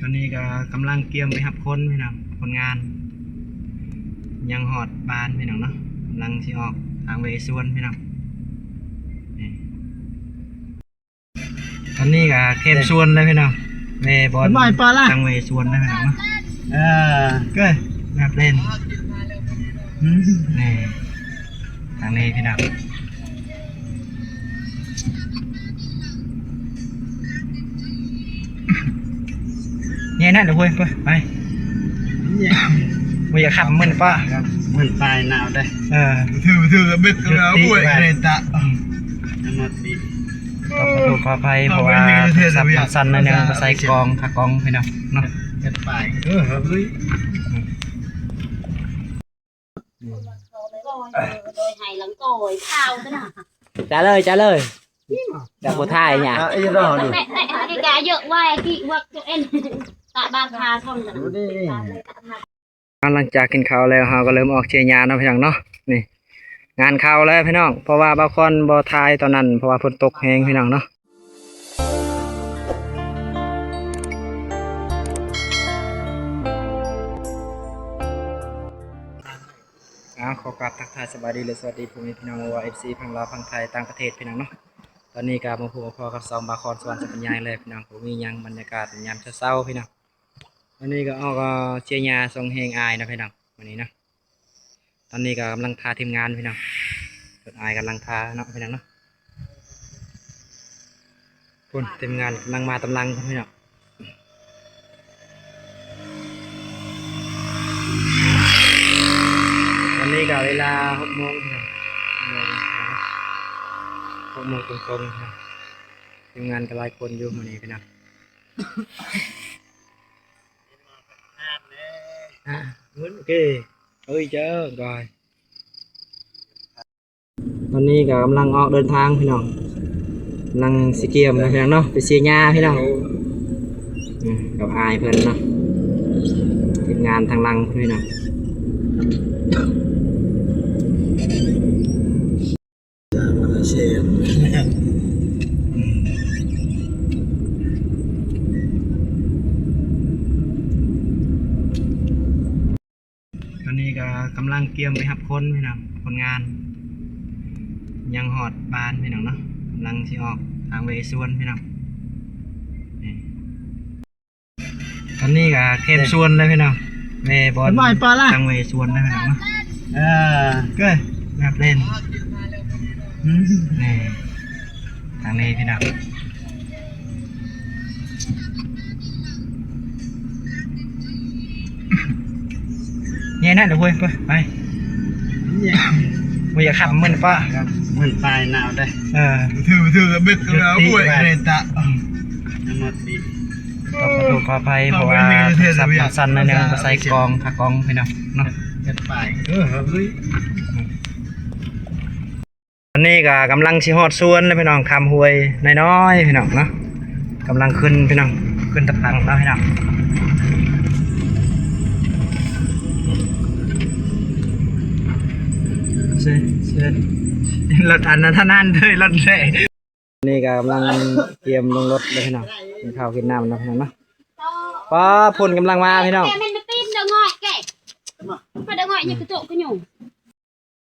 ຕອນນີ້ກໍກຳລັງກຽມໄປຮັບຄົນພີ່ນ້ອງ ຄົນງານ ຍັງຮອດບ້ານພີ່ນ້ອງເນາະ ກຳລັງຊິອອກທາງແວ່ສວນພີ່ນ້ອງ ນີ້ ຕອນນີ້ກໍແຄມສວນແລ້ວພີ່ນ້ອງ ແວ່ບ່ອນ ສະບາຍປາລະ ທາງແວ່ສວນແລ້ວພີ່ນ້ອງເນາະ ເອີ ເກີດແບບເລ່ນ ນີ້ ທາງນີ້ພີ່ນ້ອງ ແຍ່ນັ້ນເດີເວີຍ ໄປ ບໍ່ຢາກຂັບ ມື່ນປະ ມື່ນປາຍໜາວເດ້ ເອີ ຖື ຖືເບັດກໍແລ້ວ ໂອ້ຍ ເຣຕະ ອືມ ຂໍໂທດຂໍອະໄພ ເພາະວ່າໂທລະສັບມັນສັ່ນໜ້ອຍໜຶ່ງ ບໍ່ໃສ່ກ່ອງ ຂາກ່ອງພີ່ນ້ອງເນາະ ເຈັດປາຍ ເອີ ເຮີ້ຍ ຈະເລີຍ ຈະເລີຍ ຈະບໍ່ຖ່າຍຫຍັງ ຫຼັງຈາກກິນເຂົ້າແລ້ວ ເຮົາກໍເລີ່ມອອກເຊຍຫຍ້າເນາະພີ່ນ້ອງເນາະ ນີ້ ງານເຂົ້າແລ້ວພີ່ນ້ອງ ເພາະວ່າບ່າວຄອນບໍ່ຖ່າຍຕອນນັ້ນ ເພາະວ່າຝົນຕົກແຮງພີ່ນ້ອງເນາະ. ອ້າວ ຂໍກາບທັກທາຍສະບາຍດີ ແລະ ສະຫວັດດີພໍ່ແມ່ພີ່ນ້ອງ ບໍ່ວ່າເອັຟຊີ ຝັ່ງລາວ ຝັ່ງໄທ ຕ່າງປະເທດພີ່ນ້ອງເນາະ ຕອນນີ້ກໍມາພົບມາພໍ້ກັບຊ່ອງບ່າວຄອນ ສະຫວັນ ສັບພະຍາຍ ແລ້ວພີ່ນ້ອງ ບໍ່ມີຫຍັງ ບັນຍາກາດຍາມເຊົ້າໆພີ່ນ້ອງ ຕອນນີ້ກໍອອກເຊຍຫຍ້າສົ່ງແຮງອ້າຍເນາະພີ່ນ້ອງ ມື້ນີ້ເນາະ. ຕອນນີ້ກໍກຳລັງຖ້າທີມງານພີ່ນ້ອງ ເພິ່ນອ້າຍກຳລັງຖ້າເນາະພີ່ນ້ອງເນາະ ພຸ້ນ ທີມງານກຳລັງມາຕາມຫຼັງພຸ້ນພີ່ນ້ອງ ຕອນນີ້ກໍເວລາຫົກໂມງພີ່ນ້ອງ ຫົກໂມງ ຫົກໂມງຕົງໆພີ່ນ້ອງ ທີມງານກໍຫຼາຍຄົນຢູ່ມື້ນີ້ພີ່ນ້ອງ ອາ ໂອເຄ ເອີຍ ເຈີກັນ ຕອນນີ້ກໍກຳລັງອອກເດີນທາງພີ່ນ້ອງ ກຳລັງຊິກຽມນະພີ່ນ້ອງເນາະ ໄປເຊຍຫຍ້າພີ່ນ້ອງ ອືມ ກັບອ້າຍເພິ່ນເນາະ ທີມງານທາງຫຼັງພີ່ນ້ອງ ຕອນນີ້ກໍກຳລັງກຽມໄປຮັບຄົນພີ່ນ້ອງ ຄົນງານ ຍັງຮອດບ້ານພີ່ນ້ອງເນາະ ກຳລັງຊິອອກທາງແວ່ສວນພີ່ນ້ອງ ນີ້ ຕອນນີ້ກໍແຄມສວນແລ້ວພີ່ນ້ອງ ແວ່ບ່ອນ ສະບາຍປາລະ ທາງແວ່ສວນແລ້ວພີ່ນ້ອງເນາະ ເອີ ເກີດແບບເລ່ນ ນີ້ ທາງນີ້ພີ່ນ້ອງ ແຍ່ນັ້ນເດີເວີຍ ໄປ ບໍ່ຢາກຂັບ ມື່ນປະ ມື່ນປາຍໜາວເດ້ ເອີ ຖື ຖືເບັດກໍແລ້ວ ໂອ້ຍ ເຣຕະ ອືມ ຂໍໂທດຂໍອະໄພ ເພາະວ່າໂທລະສັບມັນສັ່ນໜ້ອຍໜຶ່ງ ບໍ່ໃສ່ກ່ອງ ຂາກ່ອງພີ່ນ້ອງເນາະ ເຈັດປາຍ ເອີ ເຮີ້ຍ ອືມ ອັນນີ້ກໍກຳລັງຊິຮອດສວນແລ້ວພີ່ນ້ອງ ຂ້າມຫ້ວຍນ້ອຍໆພີ່ນ້ອງເນາະ ກຳລັງຂຶ້ນພີ່ນ້ອງ ຂຶ້ນຕະພັງເນາະພີ່ນ້ອງ ເຊີນ ເຊີນ ລົດອັນນັ້ນເທົ່ານັ້ນເດີ ລົດແລ່ ນີ້ກໍກຳລັງກຽມລົງລົດເດີພີ່ນ້ອງ ກິນເຂົ້າກິນນ້ຳເນາະພີ່ນ້ອງເນາະ ປ້າ ຝົນກຳລັງມາພີ່ນ້ອງ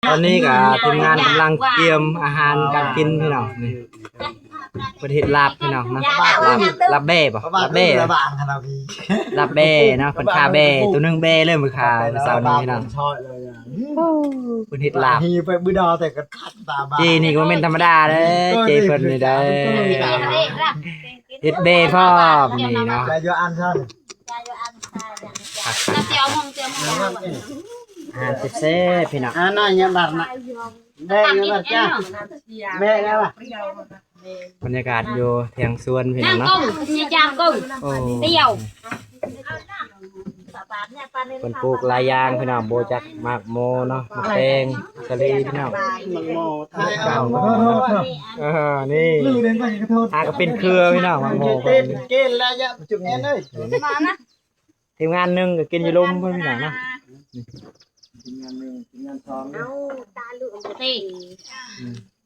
ຕອນນີ້ກໍທີມງານກຳລັງກຽມອາຫານການກິນພີ່ນ້ອງ ນີ້ ເພິ່ນເຮັດລາບພີ່ນ້ອງເນາະ ລາບ ລາບແບ້ບໍ່ ລາບແບ້ ລາບແບ້ ລາບແບ້ເນາະ ເພິ່ນຂ້າແບ້ ໂຕໜຶ່ງແບ້ເລີຍ ມື້ຂ້າເຊົ້ານີ້ພີ່ນ້ອງ ເພິ່ນເຮັດລາບ ຈີ່ນີ້ກໍບໍ່ແມ່ນທຳມະດາເດ້ ເຈເພິ່ນນີ້ໄດ້ ເຮັດແບ້ພ້ອມນີ້ເນາະ ອາຫານແຊບໆພີ່ນ້ອງ ອ່າ ໜ້ອຍຍາມບາດນະ ແບ້ຍາມບາດຈ້າ ແບ້ຍາມບາດ ບັນຍາກາດຢູ່ທາງສວນພີ່ນ້ອງເນາະ ໂອ້ ເພິ່ນປູກຫຼາຍຢ່າງພີ່ນ້ອງ ບໍ່ຈັກໝາກໂມເນາະ ໝາກແຕງ ສາລີພີ່ນ້ອງ ໝາກໂມ ເອີ ນີ້ ຫາກໍເປັນເຄືອພີ່ນ້ອງ ໝາກໂມ ເກນແລ້ວຍະຈຸແອນເອີຍ ທີມງານໜຶ່ງກໍກິນຢູ່ລຸ່ມເພິ່ນພີ່ນ້ອງເນາະ ທີມງານໜຶ່ງ ທີມງານສອງ ເອົາຕາລຸເຕ ອືມ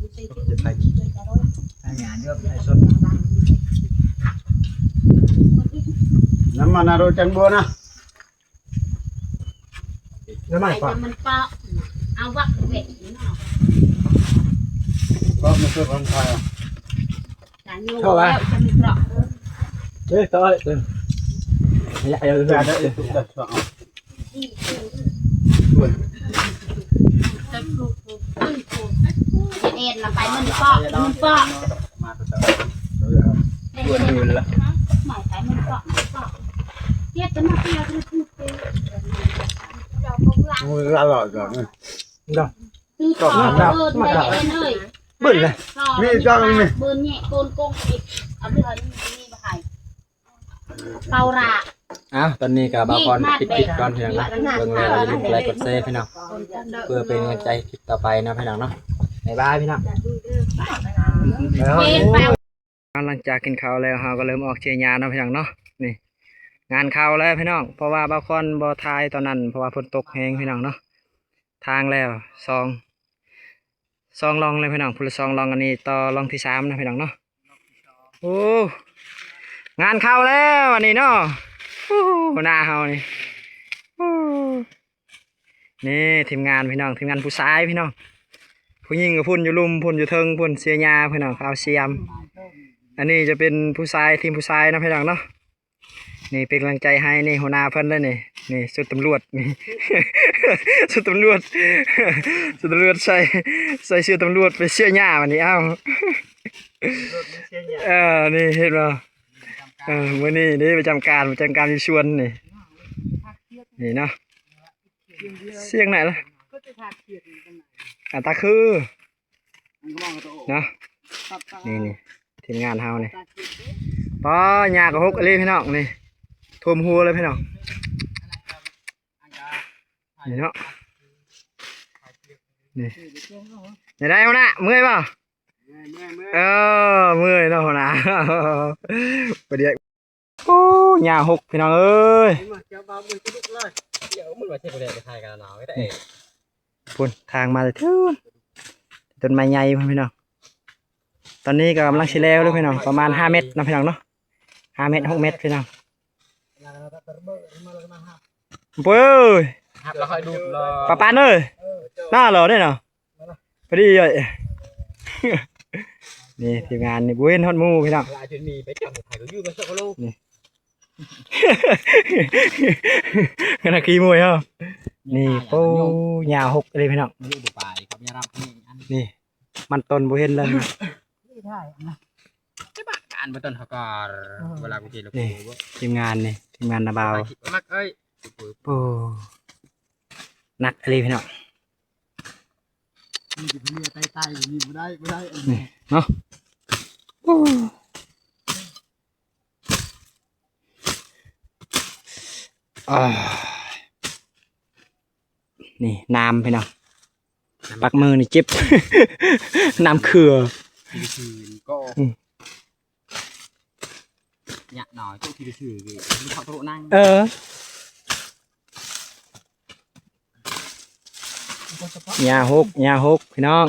ນ້ຳມັນນະໂດຈັງບົວນະ ນ້ຳມັນປະ ມັນປະ ເອົາວັກເວະເນາະ ເພາະມັນເກີດວັນພາຍ ເທົ່າວ່າ ເອີ ເອີ ເອີ ຢາກເອົາ ຢາກໄດ້ ເອັນລະໄປມັນເກາະ ມັນເກາະ ຊວນອື່ນລະ ເຮັດແຕ່ມາເກາະ ມື້ລະຫຼອດກ່ອນ ເນາະ ຄືເກາະ ເອີ ເອີ ເອີ ເບິ່ງເລີຍ ມີຈັງນີ້ ເບິ່ງແຍະໂກນກົງອີກ ເອົາເລື່ອງນີ້ມາໃຫ້ ເປົາລະ ອ້າວ ຕອນນີ້ກໍບ່າວພອນປິດຄລິບກ່ອນພີ່ນ້ອງເນາະ ເບິ່ງແລ້ວຢ່າລືມກົດໄລກົດແຊພີ່ນ້ອງ ເພື່ອເປັນກຳລັງໃຈໃຫ້ຄລິບຕໍ່ໄປເນາະພີ່ນ້ອງເນາະ ບາຍບາຍພີ່ນ້ອງ ເຮັດໄປ ຫຼັງຈາກກິນເຂົ້າແລ້ວ ເຮົາກໍເລີ່ມອອກເຊຍາເນາະພີ່ນ້ອງເນາະ ນີ້ ງານເຂົ້າແລ້ວພີ່ນ້ອງ ເພາະວ່າບ່າວຄອນບໍ່ຖ່າຍຕອນນັ້ນ ເພາະວ່າຝົນຕົກແຮງພີ່ນ້ອງເນາະ ທາງແລ້ວ ສອງ ສອງລ່ອງເລີຍພີ່ນ້ອງ ຜູ້ລະສອງລ່ອງ ອັນນີ້ຕໍ່ລ່ອງທີສາມນະພີ່ນ້ອງເນາະ ໂອ້ ງານເຂົ້າແລ້ວອັນນີ້ເນາະ ໂອ້ ຫົວໜ້າເຮົານີ້ ໂອ້ ນີ້ທີມງານພີ່ນ້ອງ ທີມງານຜູ້ຊາຍພີ່ນ້ອງ ຜູ້ຍິງກໍພຸ້ນຢູ່ລຸ່ມ ພຸ້ນຢູ່ເທິງ ພຸ້ນເຊຍາພີ່ນ້ອງ ເຂົາເອົາສຽມ ອັນນີ້ຈະເປັນຜູ້ຊາຍ ທີມຜູ້ຊາຍເນາະພີ່ນ້ອງເນາະ ນີ້ເປັນກຳລັງໃຈໃຫ້ ນີ້ຫົວໜ້າເພິ່ນເລີຍນີ້ ນີ້ຊຸດຕຳຫຼວດນີ້ ຊຸດຕຳຫຼວດ ຊຸດຕຳຫຼວດ ໃສ່ ໃສ່ເສື້ອຕຳຫຼວດໄປເຊຍາບັດນີ້ ອ້າວ ເອີ ນີ້ເຫັນບໍ່ ເອີ ມື້ນີ້ເດ້ປະຈຳການ ປະຈຳການຢູ່ສວນນີ້ ນີ້ເນາະ ສຽງໄດ້ລະ ອັນຕາຄື ເນາະ ນີ້ໆ ທີມງານເຮົານີ້ ປ້າ ຫຍ້າກໍຫົກອີ່ຫຼີພີ່ນ້ອງ ນີ້ຖ້ວມຫົວເລີຍພີ່ນ້ອງ ນີ້ເນາະ ນີ້ ໄດ້ຫົວໜ້າ ເມື່ອຍບໍ່? ເອີ ເມື່ອຍເນາະຫົວໜ້າ ປະດຽກ ໂອ້ ຫຍ້າຫົກພີ່ນ້ອງເອີຍ ພຸ້ນທາງມາແຕ່ເທິງ ຕົ້ນໄມ້ໃຫຍ່ພຸ້ນພີ່ນ້ອງ ຕອນນີ້ກໍກຳລັງຊິແລ້ວເດີພີ່ນ້ອງ ປະມານຫ້າແມັດເນາະພີ່ນ້ອງເນາະ ຫ້າແມັດ ຫົກແມັດພີ່ນ້ອງ ເອີຍ ປາປານເອີຍ ໜ້າຫຼໍ່ເດ້ເນາະ ພໍດີເອີຍ ນີ້ທີມງານນີ້ ບໍ່ເຫັນຮອດໝູ່ພີ່ນ້ອງ ນີ້ ຄະນະຂີ່ມວຍເຮົາ ນີ້ ໂອ້ ຫຍ້າຫົກເລີຍພີ່ນ້ອງ ນີ້ ມັນຕົ້ນບໍ່ເຫັນເລີຍ ການບໍ່ຕົ້ນເຮົາກໍ ເວລາກູເຈລະ ນີ້ ທີມງານນີ້ ທີມງານນາບ່າວ ໂອ້ ໜັກອີ່ຫຼີພີ່ນ້ອງ ນີ້ເນາະ ໂອ້ ອ່າ ນີ້ນ້ຳພີ່ນ້ອງ ປັກມືນີ້ເຈັບ ນ້ຳເຂື່ອ ອືມ ຍະໜ້ອຍ ໂຕທີ່ໄປຊື້ນີ້ ມັນເຂົ້າໂຕະນັ່ງ ເອີ ຫຍ້າຫົກ ຫຍ້າຫົກ ພີ່ນ້ອງ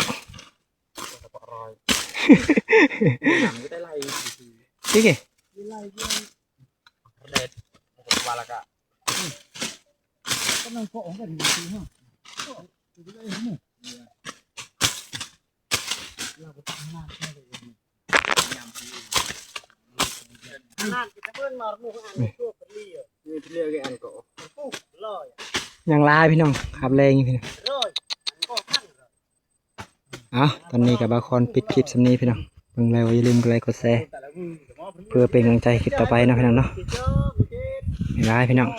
ນີ້ ຍັງຫຼາຍພີ່ນ້ອງ ຮັບແລງຢູ່ພີ່ນ້ອງ ເອົ້າ ຕອນນີ້ກໍບ່າວຄອນປິດຄລິບສ່ຳນີ້ພີ່ນ້ອງ ເບິ່ງແລ້ວຢ່າລືມກົດໄລກົດແຊ ເພື່ອເປັນກຳລັງໃຈໃຫ້ຄລິບຕໍ່ໄປເນາະພີ່ນ້ອງເນາະ ບາຍບາຍພີ່ນ້ອງ.